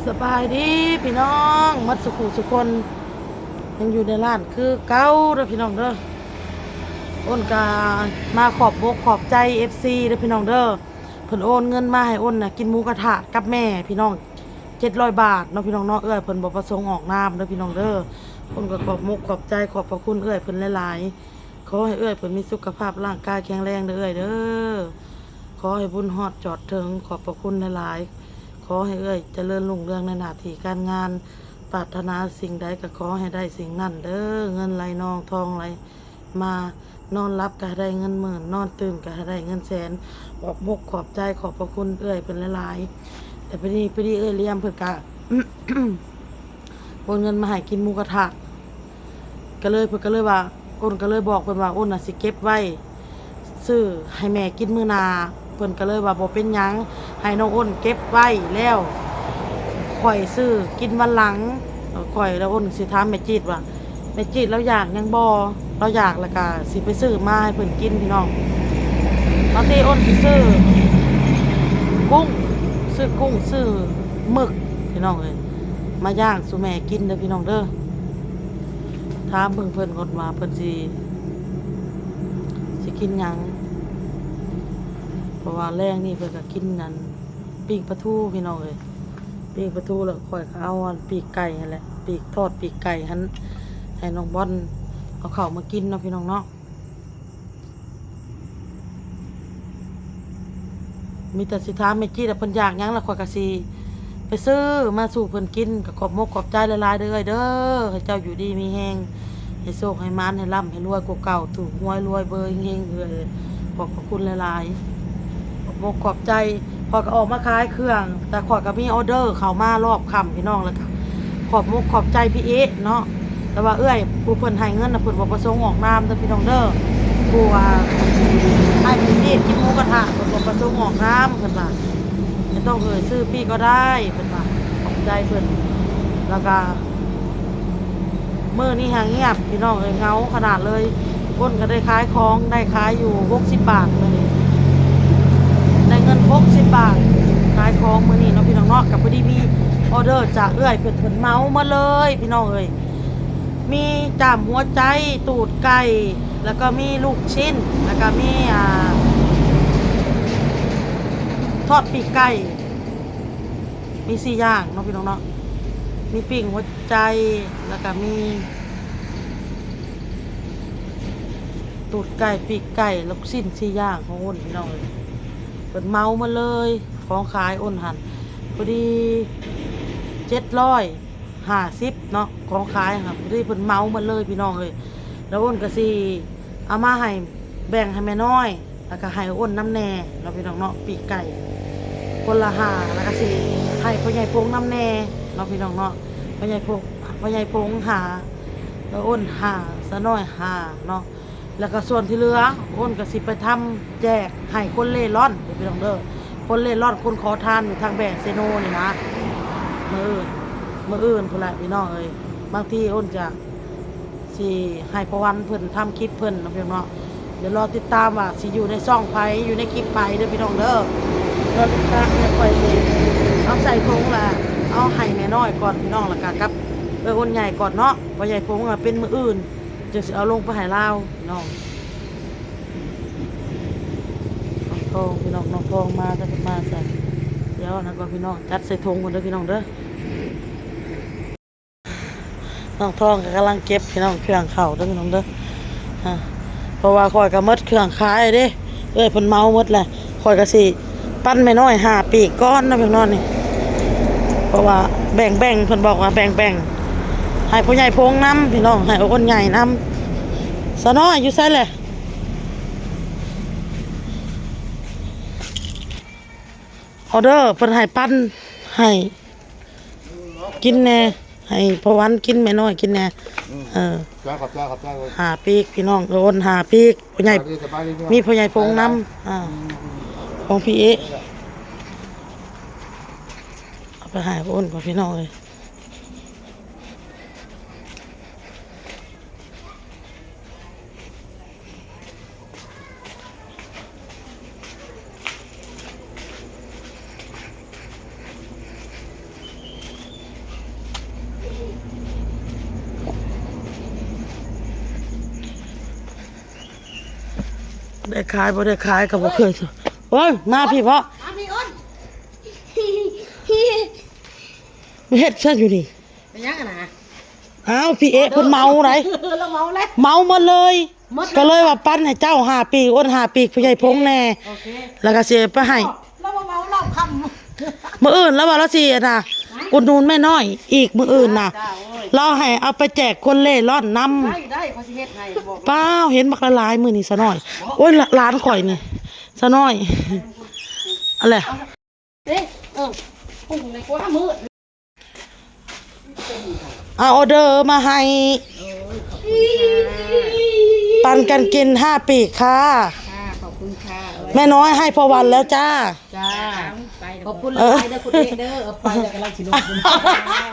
ສະບາຍດີພີ່ນ້ອງໝົດສູ່ຜູ້ສູ່ຄົນ ຍັງຢູ່ໃນຮ້ານຄືເກົ່າເດີພີ່ນ້ອງເດີ. ອ້ນກະມາຂອບອົກຂອບໃຈເອັຟຊີເດີພີ່ນ້ອງເດີ ເພິ່ນໂອນເງິນມາໃຫ້ອ້ນນະກິນໝູກະທະກັບແມ່ພີ່ນ້ອງ ເຈັດຮ້ອຍບາດເນາະພີ່ນ້ອງເນາະ. ເອື້ອຍເພິ່ນບໍ່ປະສົງອອກນາມເດີພີ່ນ້ອງເດີ. ອ້ນກະຂອບອົກຂອບໃຈຂອບພະຄຸນເອື້ອຍເພິ່ນຫຼາຍໆ. ຂໍໃຫ້ເອື້ອຍເພິ່ນມີສຸຂະພາບຮ່າງກາຍແຂງແຮງເດີເອື້ອຍເດີ. ຂໍໃຫ້ບຸນຮອດຈອດເຖິງ ຂອບພະຄຸນຫຼາຍໆ. ຂໍໃຫ້ເອື້ອຍຈະເລີນຮຸ່ງເຮືອງໃນໜ້າທີ່ການງານ ປາດຖະໜາສິ່ງໃດກະຂໍໃຫ້ໄດ້ສິ່ງນັ້ນເດີ. ເງິນໄຫຼນອງທອງໄຫຼມາ ນອນຫຼັບກະໃຫ້ໄດ້ເງິນໝື່ນ ນອນຕື່ນກະໃຫ້ໄດ້ເງິນແສນ. ຂອບອົກຂອບໃຈຂອບພະຄຸນເອື້ອຍເພິ່ນຫຼາຍໆ. ແຕ່ພໍດີ ພໍດີເອື້ອຍລຽມເພິ່ນກະ ໂອນເງິນມາໃຫ້ກິນໝູກະທະ ກະເລີຍ ເພິ່ນກະເລີຍວ່າ ອ້ນກະເລີຍບອກເພິ່ນວ່າ ອ້ນນະຊິເກັບໄວ້ຊື້ໃຫ້ແມ່ກິນມື້ໜ້າ. ເພິ່ນກະເລີຍວ່າບໍ່ເປັນຫຍັງ ໃຫ້ນ້ອງອ້ນເກັບໄວ້ ແລ້ວຂ້ອຍຊື້ກິນວັນຫຼັງ. ຂ້ອຍ ແລ້ວອ້ນຊິຖາມແມ່ຈີດວ່າ ແມ່ຈີດລາວຢາກຫຍັງບໍ່ ລາວຢາກລະກະຊິໄປຊື້ມາໃຫ້ເພິ່ນກິນພີ່ນ້ອງ. ບາງທີອ້ນຊິຊື້ກຸ້ງ ຊື້ກຸ້ງ ຊື້ໝຶກພີ່ນ້ອງເອີຍ ມາຍ່າງສູ່ແມ່ກິນເດີພີ່ນ້ອງເດີ. ຖາມເບິ່ງເພິ່ນກ່ອນວ່າເພິ່ນຊິ ຊິກິນຫຍັງ ເພາະວ່າແລງນີ້ເພິ່ນກະກິນອັນ ປີ້ງປາທູພີ່ນ້ອງເອີຍ. ປີ້ງປາທູ ແລ້ວຂ້ອຍກະເອົາອັນປີກໄກ່ຫັ້ນແຫຼະ ປີກ ທອດປີກໄກ່ຫັ້ນ ໃຫ້ນ້ອງບອນເອົາເຂົ້າມາກິນເນາະພີ່ນ້ອງເນາະ. ມີແຕ່ຊິຖາມແມ່ຈີດວ່າເພິ່ນຢາກຫຍັງ ແລ້ວຂ້ອຍກະຊິໄປຊື້ມາສູ່ເພິ່ນກິນ. ກະຂອບມົກຂອບໃຈຫຼາຍໆເດີເອື້ອຍເດີ ໃຫ້ເຈົ້າຢູ່ດີມີແຮງ ໃຫ້ໂຊກໃຫ້ໝານ ໃຫ້ລ່ຳໃຫ້ລວຍກວ່າເກົ່າ ຖືກຫວຍລວຍເບີເຮັງໆເອື້ອຍ. ຂອບພະຄຸນຫຼາຍໆ ຂອບມົກຂອບໃຈ. ຂ້ອຍກະອອກມາຂາຍເຄື່ອງ ແຕ່ຂ້ອຍກະມີອໍເດີເຂົ້າມາລອບຄ່ຳພີ່ນ້ອງ ແລ້ວກະຂອບມົກຂອບໃຈພີ່ເອະເນາະ. ແຕ່ວ່າເອື້ອຍຜູ້ເພິ່ນໃຫ້ເງິນນະ ເພິ່ນບໍ່ປະສົງອອກນາມເດີພີ່ນ້ອງເດີ. ຜູ້ວ່າໃຫ້ພີ່ເອະກິນໝູກະທະ ເພິ່ນບໍ່ປະສົງອອກນາມ ເພິ່ນວ່າ ໄມ່ຕ້ອງເອີ່ຍຊື່ພີ່ກໍໄດ້ ເພິ່ນວ່າ ຂອບໃຈເພິ່ນ. ແລ້ວກະ ມື້ນີ້ຫາງຽບພີ່ນ້ອງເອີຍ ເຫງົາຂະໜາດເລີຍ. ອ້ນກະໄດ້ຂາຍຂອງ ໄດ້ຂາຍຢູ່ຫົກສິບບາດມື້ນີ້ ໄດ້ເງິນຫົກສິບບາດ ຂາຍຂອງມື້ນີ້ເນາະພີ່ນ້ອງເນາະ. ກະພໍດີມີອໍເດີຈາກເອື້ອຍເພິ່ນ ເພິ່ນເໝົາໝົດເລີຍພີ່ນ້ອງເອີຍ. ມີຈ້າມຫົວໃຈ ຕູດໄກ່ ແລ້ວກະມີລູກຊິ້ນ ແລ້ວກະມີ ອ່າ ທອດປີກໄກ່ ມີສີ່ຢ່າງເນາະພີ່ນ້ອງເນາະ. ມີປີ້ງຫົວໃຈ ແລ້ວກະມີຕູດໄກ່ ປີກໄກ່ ລູກຊິ້ນ ສີ່ຢ່າງຂອງອ້ນພີ່ນ້ອງເອີຍ. ເພິ່ນເໝົາໝົດເລີຍ ຂອງຂາຍອ້ນຫັ້ນ ພໍດີເຈັດຮ້ອຍຫ້າສິບເນາະ ຂອງຂາຍຫັ້ນ ພໍດີເພິ່ນເໝົາໝົດເລີຍພີ່ນ້ອງເອີຍ. ແລ້ວອ້ນກະຊິເອົາມາໃຫ້ ແບ່ງໃຫ້ແມ່ນ້ອຍ ແລ້ວກະໃຫ້ອ້ນນຳແດ່ເນາະພີ່ນ້ອງເນາະ. ປີກໄກ່ຄົນລະຫ້າ ແລ້ວກະຊິໃຫ້ພໍ່ໃຫຍ່ພົງນຳແດ່ເນາະພີ່ນ້ອງເນາະ. ພໍ່ໃຫຍ່ພົງ ພໍ່ໃຫຍ່ພົງຫ້າ ແລ້ວອ້ນຫ້າ ສາວນ້ອຍຫ້າເນາະ. ແລ້ວກະສ່ວນທີ່ເຫຼືອ ອ້ນກະຊິໄປທຳແຈກໃຫ້ຄົນເລ່ລ່ອນເດີພີ່ນ້ອງເດີ ຄົນເລ່ລ່ອນ ຄົນຂໍທານຢູ່ທາງແບງເຊໂນນີ້ນະ. ມື້ອື່ນ ມື້ອື່ນພຸ້ນແຫຼະພີ່ນ້ອງເອີຍ. ບາງທີອ້ນຈະ ຊິໃຫ້ພໍ່ວັນເພິ່ນທຳຄລິບເພິ່ນເນາະພີ່ນ້ອງເນາະ. ດຽວລໍຕິດຕາມວ່າຊິຢູ່ໃນຊ່ອງໃຜ ຢູ່ໃນຄລິບໃຜເດີພີ່ນ້ອງເດີ. ລໍຕິດຕາມ ແລ້ວຂ້ອຍຊິເອົາໃສ່ຖົງ ແລ້ວເອົາໃຫ້ແມ່ນ້ອຍກ່ອນພີ່ນ້ອງ ແລ້ວກະກັບເອື້ອຍອ້ນໃຫຍ່ກ່ອນເນາະ. ພໍ່ໃຫຍ່ພົງເປັນມື້ອື່ນ ຈຶ່ງຊິເອົາລົງໄປໃຫ້ລາວພີ່ນ້ອງ. ນ້ອງທອງພີ່ນ້ອງ ນ້ອງທອງມາ ຈະມາໃສ່ ດຽວນະກ່ອນພີ່ນ້ອງ ຈັດໃສ່ຖົງກ່ອນເດີພີ່ນ້ອງເດີ. ນ້ອງທອງກະກຳລັງເກັບພີ່ນ້ອງ ເຄື່ອງເຂົ້າເດີພີ່ນ້ອງເດີ. ອາ ເພາະວ່າຂ້ອຍກະໝົດເຄື່ອງຂາຍເດ້ ເອື້ອຍເພິ່ນເໝົາໝົດແຫຼະ. ຂ້ອຍກະຊິປັນແມ່ນ້ອຍຫ້າປີກກ່ອນເນາະພີ່ນ້ອງນີ້ ເພາະວ່າແບ່ງໆ ເພິ່ນບອກວ່າແບ່ງໆ ໃຫ້ພໍ່ໃຫຍ່ພົງນຳພີ່ນ້ອງ ໃຫ້ອ້ນໃຫຍ່ນຳ. ສາວນ້ອຍຢູ່ໃສແຫຼະ? ອໍເດີເພິ່ນໃຫ້ປັນໃຫ້ ກິນແດ່ ໃຫ້ພໍ່ວັນກິນ ແມ່ນ້ອຍກິນແດ່. ອືມ ເອີ ຂອບໃຈ ຂອບໃຈ ຂອບໃຈເລີຍ. ຫ້າປີກພີ່ນ້ອງ ໂອນຫ້າປີກ ພໍ່ໃຫຍ່ ສະບາຍດີ ສະບາຍດີພີ່ນ້ອງ ມີພໍ່ໃຫຍ່ພົງນຳ. ອ່າ ຂອງພີ່ເອະ ເອົາໄປໃຫ້ໂອນກ່ອນພີ່ນ້ອງເອີຍ. ໄດ້ຂາຍບໍ່ໄດ້ຂາຍກໍບໍ່ເຄີຍ. ໂອ້ຍ ມາພີ້ເພາະ ມາພີ້ອ້ນ ເຮັດຊະຢູ່ນີ້. ເປັນຫຍັງຫັ້ນນະ? ອ້າວ ພີ່ເອະເພິ່ນເມົາໄດ໋ ລາວເມົາແລ້ວ ເມົາໝົດເລີຍ ໝົດເລີຍ ກໍເລີຍວ່າປັນໃຫ້ເຈົ້າຫ້າປີກ ອ້ນຫ້າປີກ ຜູ້ໃຫຍ່ພົງແດ່ ໂອເຄ ແລ້ວກໍຊິໄປໃຫ້ ລາວບໍ່ເມົາ ລາວຄຳ ມື້ອື່ນລາວວ່າລາວຊິອັນນະ ອຸດໜູນແມ່ນ້ອຍອີກມື້ອື່ນນະ ລາວໃຫ້ເອົາໄປແຈກຄົນເລ່ລ່ອນນຳ ໄດ້ ໄດ້ ຂ້ອຍຊິເຮັດໃຫ້ ບອກ ປ້າວ ເຫັນບັກຫຼາຍໆ ມື້ນີ້ສາວນ້ອຍ ໂອ້ຍ ຫຼານຂ້ອຍນີ້ ສາວນ້ອຍ ອັນແຫຼະ ເດ້ ເອີ ປຸງໃນຂົວມືດ ເອົາອໍເດີມາໃຫ້ ເອີຍ ຂອບຄຸນຄ່ະ ປັນກັນກິນຫ້າປີກຄ່ະ ຄ່ະ ຂອບຄຸນຄ່ະ ແມ່ນ້ອຍໃຫ້ພໍ່ວັນແລ້ວຈ້າ ຈ້າ ຂອບຄຸນຫຼາຍໆເດີ ເອີ ຄຸນເອະເດີ ເອົາໄປແລ້ວກຳລັງຊິລົງ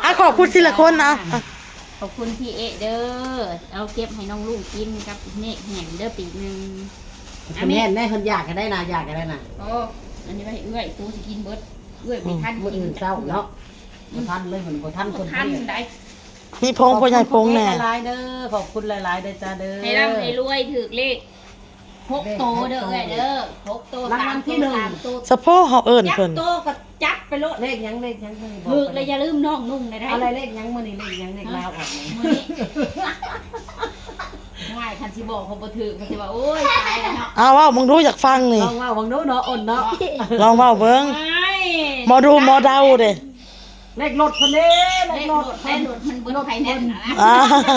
ອ່ະ ຂອບຄຸນທີລະຄົນ ເອົາ ຂອບຄຸນພີ່ເອະເດີ ເອົາເກັບໃຫ້ນ້ອງລຸງກິນກັບເນກແຫ້ງເດີປີກໜຶ່ງ ເພິ່ນແມ່ນໄດ໋ ເພິ່ນຢາກກໍໄດ້ນະ ຢາກກໍໄດ້ນະ ໂອ້ ອັນນີ້ໄວ້ໃຫ້ເອື້ອຍ ໂຕຊິກິນເບິດ ເອື້ອຍບໍ່ທັນ ມື້ອື່ນເຊົ້າເນາະ ບໍ່ທັນເລີຍ ມັນບໍ່ທັນຄົນ ບໍ່ທັນໄດ໋ ມີພົງ ຂອບຄຸນ ພໍ່ໃຫຍ່ພົງແດ່ ຫຼາຍໆເດີ ຂອບຄຸນຫຼາຍໆເດີຈ້າເດີ ໃຫ້ລ່ຳໃຫ້ລວຍ ຖືກເລກຫົກໂຕເດີເອື້ອຍເດີ ຫົກໂຕ ລາງວັນທີໜຶ່ງ ສາມໂຕ ສະເພາະເຮົາເອີ້ນເພິ່ນ ຈັກໂຕກໍຈັດໄປໂລດ ເລກຫຍັງ ເລກຫຍັງ ຖືກແລ້ວຢ່າລືມນ້ອງນຸ່ງໄດ້ ເອົາ ເລກຫຍັງມື້ນີ້ ເລກຫຍັງ ເລກລາວອອກ ມື້ນີ້ ຫວາຍ ຄັນຊິບອກເຂົາບໍ່ຖືກ ເຂົາຊິວ່າ ໂອ້ຍ ຕາຍແລ້ວເນາະ ເອົາ ເວົ້າເບິ່ງດູ ຢາກຟັງນີ້ ລອງເວົ້າເບິ່ງດູເນາະ ອ້ນເນາະ ລອງເວົ້າເບິ່ງ ໝໍດູໝໍເດົາເດ້ ເລກລົດເພິ່ນເດ້ ເລກລົດ ເລກລົດ ເລກລົດມັນເບິດໄຟແນນນະ ອ່າ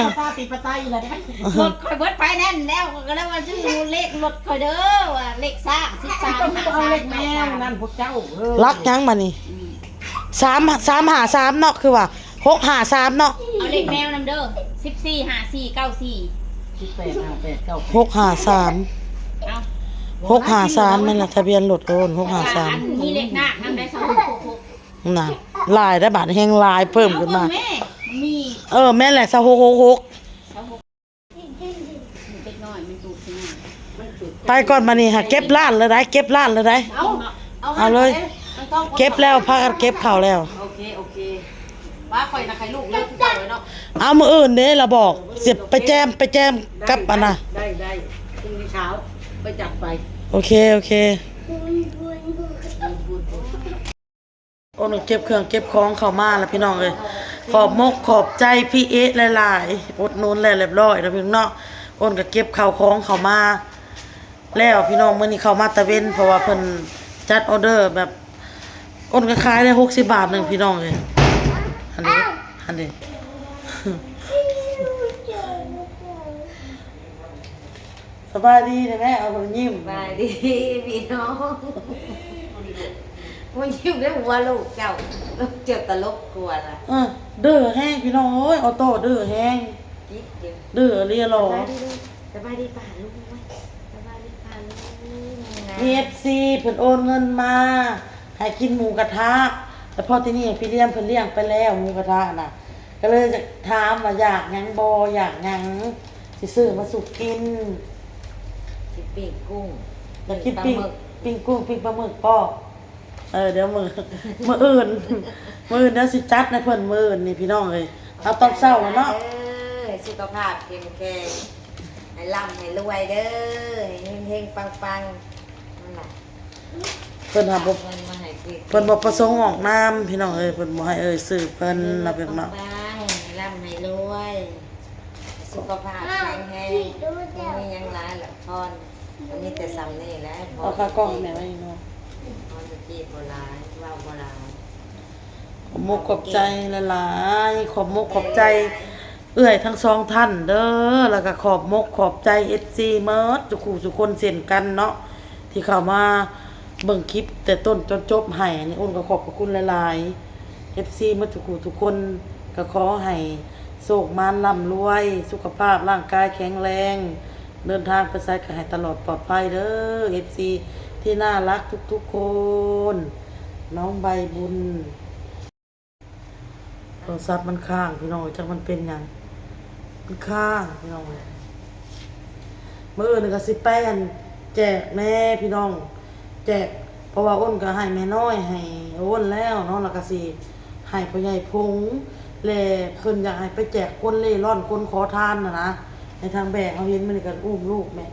ປະຊາທິປະໄຕລະເດ້ ລົດຂ້ອຍເບິດໄຟແນນແລ້ວ ຂ້ອຍກໍເລີຍວ່າຊື່ເລກລົດຂ້ອຍເດີ ວ່າເລກຊ້າງ ສິບສາມ ເຈົ້າຄືບໍ່ເອົາເລກແມວນັ້ນພວກເຈົ້າ ເອີ ຫຼັກຫຍັງບາດນີ້ ອືມ ສາມ ສາມຫ້າສາມເນາະ ຄືວ່າ ຫົກຫ້າສາມເນາະ ເອົາເລກແມວນຳເດີ ສິບສີ່ ຫ້າສີ່ ເກົ້າສີ່ ສິບແປດ ຫ້າແປດ ເກົ້າ ຫົກຫ້າສາມ ເອົາ ຫົກຫ້າສາມ ແມ່ນລະ ທະບຽນລົດໂອນ ຫົກຫ້າສາມ ອັນມີເລກນາກນຳໄດ້ ຊາວຫົກ ຫົກຫົກ ນະ ຫຼາຍໄດ໋ ບາດແຮງຫຼາຍເພີ່ມຂຶ້ນມາ ເບິ່ງແມ່ ມີ ເອີ ແມ່ນແຫຼະ ຊາວຫົກ ຫົກຫົກ ຊາວຫົກ ເດັກນ້ອຍມັນຕູດຊິງາມ ໄປກ່ອນ ບາດນີ້ຫາເກັບລ້ານແລ້ວໄດ໋ ເກັບລ້ານແລ້ວໄດ໋ ເອົາ ເອົາ ເອົາເລີຍ ເກັບແລ້ວ ພາກັນເກັບເຂົ້າແລ້ວ ໂອເຄ ໂອເຄ ວ່າຂ້ອຍນະໃຫ້ລູກເລີກຄືເກົ່າເນາະ ເອົາ ມື້ອື່ນເດ້ລະບອກ ຊິໄປແຈມ ໄປແຈມກັບອັນນະ ໄດ້ ໄດ້ ໄດ້ ພໍ່ງນີ້ເຊົ້າໄປຈັດໄປ ໂອເຄ ໂອເຄ ອ້ນເກັບເຄື່ອງເກັບຂອງເຂົ້າມາລະພີ່ນ້ອງເອີຍ ຂອບມົກຂອບໃຈພີ່ເອະຫຼາຍໆ ອຸດໜູນແລ້ວລຽບລ້ອຍເນາະພີ່ນ້ອງເນາະ ອ້ນກໍເກັບເຂົ້າຂອງເຂົ້າມາແລ້ວພີ່ນ້ອງ ມື້ນີ້ເຂົ້າມາຕາເວັນ ເພາະວ່າເພິ່ນຈັດອໍເດີແບບ ອ້ນກໍຂາຍໄດ້ຫົກສິບບາດໜຶ່ງພີ່ນ້ອງເອີຍ ຫັ້ນເດ້ ຫັ້ນເດ້. ສະບາຍດີເດ້ແມ່ ເອົາບໍ່ຍິ້ມ ສະບາຍດີພີ່ນ້ອງ ບໍ່ຍິ້ມໄດ້ຫົວລູກເຈົ້າ ລູກເຈົ້າຕະຫຼົກກວ່າລະ ເອີ ດື້ແຮງພີ່ນ້ອງເອີຍ ອໍໂຕ້ດື້ແຮງ ຕິດຢູ່ ດື້ອີ່ຫຼີຫຼໍ ສະບາຍດີເດີ ສະບາຍດີປ້າລຸງ ສະບາຍດີປ້າລຸງ ມີເອັຟຊີເພິ່ນໂອນເງິນມາໃຫ້ກິນໝູກະທະ ແຕ່ພໍ້ທີນີ້ພີ່ລຽມເພິ່ນລ້ຽງໄປແລ້ວໝູກະທະນະ ກໍເລີຍຢາກຖາມວ່າຢາກຫຍັງບໍ່ ຢາກຫຍັງ ຊິຊື້ມາສູ່ກິນ ຊິປີ້ງກຸ້ງ ຢາກກິນປີ້ງ ປີ້ງປາໝຶກ ປີ້ງກຸ້ງ ປີ້ງປາໝຶກບໍ່? ເອີ ດຽວມື້ ມື້ອື່ນ ມື້ອື່ນດຽວຊິຈັດໃຫ້ເພິ່ນ ມື້ອື່ນນີ້ພີ່ນ້ອງເອີຍ ເອົາຕອນເຊົ້າເນາະ ເອີ ສຸຂະພາບເຂັ້ມແຂງ ໃຫ້ລ່ຳໃຫ້ລວຍເດີ ໃຫ້ເຮັງໆ ປັງໆ ນັ້ນລະ. ເພິ່ນຫາບໍ່ ເພິ່ນບໍ່ປະສົງອອກນາມພີ່ນ້ອງເອີຍ ເພິ່ນບໍ່ໃຫ້ເອີ່ຍຊື່ເພິ່ນເນາະ ພີ່ນ້ອງເນາະ ໃຫ້ລ່ຳໃຫ້ລວຍ ສຸຂະພາບແຂງແຮງ ບໍ່ມີຫຍັງຫຼາຍລະ ພອນ ກໍມີແຕ່ສ່ຳນີ້ແຫຼະ ເອົາຄາກ້ອງໃຫ້ແມ່ໄວ້ເນາະ ພອນຕະກີ້ບໍ່ຫຼາຍ ເວົ້າບໍ່ຫຼາຍ ຂອບມົກຂອບໃຈຫຼາຍໆ ຂອບມົກຂອບໃຈ ເອື້ອຍທັງສອງທ່ານເດີ ແລ້ວກໍຂອບມົກຂອບໃຈເອັຟຊີໝົດທຸກຜູ້ທຸກຄົນເຊັ່ນກັນເນາະ ທີ່ເຂົ້າມາເບິ່ງຄລິບແຕ່ຕົ້ນຈົນຈົບໃຫ້ ອັນນີ້ອ້ນກໍຂອບພະຄຸນຫຼາຍໆ ເອັຟຊີໝົດທຸກຜູ້ທຸກຄົນ ກໍຂໍໃຫ້ໂຊກໝານລ່ຳລວຍ ສຸຂະພາບຮ່າງກາຍແຂງແຮງ ເດີນທາງໄປໃສກໍໃຫ້ຕະຫຼອດປອດໄພເດີ ເອັຟຊີທີ່ໜ້າຮັກທຸກໆຄົນ ນ້ອງໃບບຸນ. ໂທລະສັບມັນຄ້າງພີ່ນ້ອງເອີຍ ຈັກມັນເປັນຫຍັງ ມັນຄ້າງພີ່ນ້ອງເອີຍ ມື້ອື່ນກໍຊິໄປອັນແຈກແດ່ພີ່ນ້ອງ ແຈກ ເພາະວ່າອ້ນກໍໃຫ້ແມ່ນ້ອຍ ໃຫ້ອ້ນແລ້ວເນາະ ແລ້ວກໍຊິໃຫ້ພໍ່ໃຫຍ່ພົງ ແລະເພິ່ນຢາກໃຫ້ໄປແຈກຄົນເລ່ລ່ອນ ຄົນຂໍທານຫັ້ນນະ ໃນທາງແບກເຮົາເຫັນມື້ນີ້ກໍອຸ້ມລູກແມ່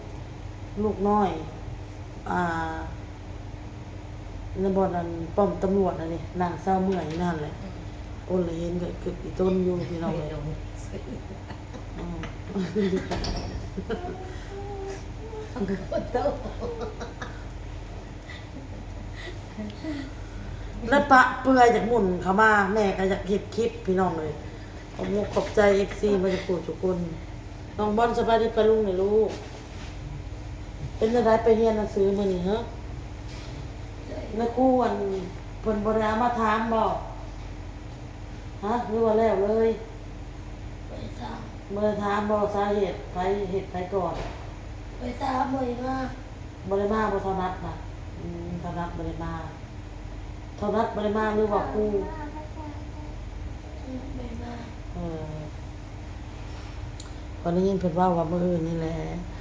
ລູກນ້ອຍ ອ່າ ໃນບ່ອນອັນປ້ອມຕຳຫຼວດຫັ້ນເດ້ ນາງເຊົາເມື່ອຍຢູ່ນັ້ນແຫຼະ. ອືມ ໂອນລະເຫັນກໍຄຶດອີຕົນຢູ່ພີ່ນ້ອງເອີຍ. ອືມ ແລ້ວປະເປືອຍຈາກໝຸ່ນເຂົ້າມາ ແມ່ກໍຢາກເຮັດຄລິບພີ່ນ້ອງເອີຍ. ຂອບມຸກຂອບໃຈເອັຟຊີມາຈາກທຸກຄົນ. ນ້ອງບອນ ສະບາຍດີປ້າລຸງແດ່ລູກ. ເປັນຈັ່ງໃດໄປຮຽນໜັງສືມື້ນີ້ເຮີ? ນາຄູອັນ ເພິ່ນບໍ່ໄດ້ເອົາມາຖາມບໍ່? ຮະ ຫຼືວ່າແລ້ວເລີຍ? ບໍ່ໄດ້ຖາມ ບໍ່ໄດ້ຖາມບໍ່ ສາເຫດໃຜເຮັດໃຜກ່ອນ? ບໍ່ໄດ້ຖາມ ບໍ່ໄດ້ມາ ບໍ່ໄດ້ມາບໍ່ ເທົ່ານັດນະ? ອືມ ເທົ່ານັດບໍ່ໄດ້ມາ. ເທົ່ານັດບໍ່ໄດ້ມາ ຫຼືວ່າຄູ? ບໍ່ໄດ້ມາ ເອີ ຂ້ອຍໄດ້ຍິນເພິ່ນເວົ້າວ່າມື້ອື່ນນີ້ແຫຼະ.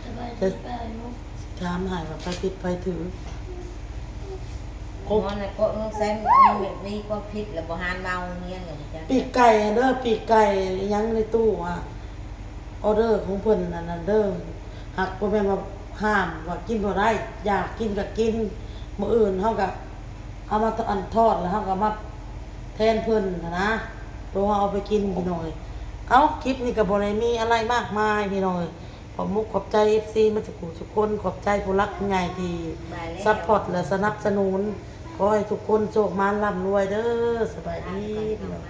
ສະບາຍດີປ້າລຸງ. ຖາມໃຫ້ວ່າໃຜຜິດໃຜຖືກ. ໂອ້ ມັນກໍເອີ ໃສ່ມີຄວາມຜິດແລ້ວບໍ່ຫານເວົ້າຮຽນກໍບໍ່ຈັກ. ປີກໄກ່ຫັ້ນເດີ ປີກໄກ່ອີ່ຫຍັງໃນຕູ້ຫັ້ນ ອໍເດີຂອງເພິ່ນອັນນັ້ນເດີ. ຫາກບໍ່ແມ່ນວ່າຫ້າມວ່າກິນບໍ່ໄດ້ ຢາກກິນກໍກິນ. ມື້ອື່ນເຮົາກໍເອົາມາ ອັນ ທອດ ແລ້ວເຮົາກໍມາແທນເພິ່ນຫັ້ນນະ ໂຕເຮົາເອົາໄປກິນພີ່ນ້ອງເອີຍ. ເອົ້າ ຄລິບນີ້ກໍບໍ່ໄດ້ມີອະໄລມາກມາຍພີ່ນ້ອງເອີຍ. ຂອບມຸກຂອບໃຈເອັຟຊີໝົດທຸກຜູ້ທຸກຄົນ. ຂອບໃຈຜູ້ຫຼັກຜູ້ໃຫຍ່ທີ່ຊັບພອດ ແລະ ສະໜັບສະໜູນ. ຂໍໃຫ້ທຸກຄົນໂຊກໝານລ່ຳລວຍເດີ. ສະບາຍດີພີ່ນ້ອງ.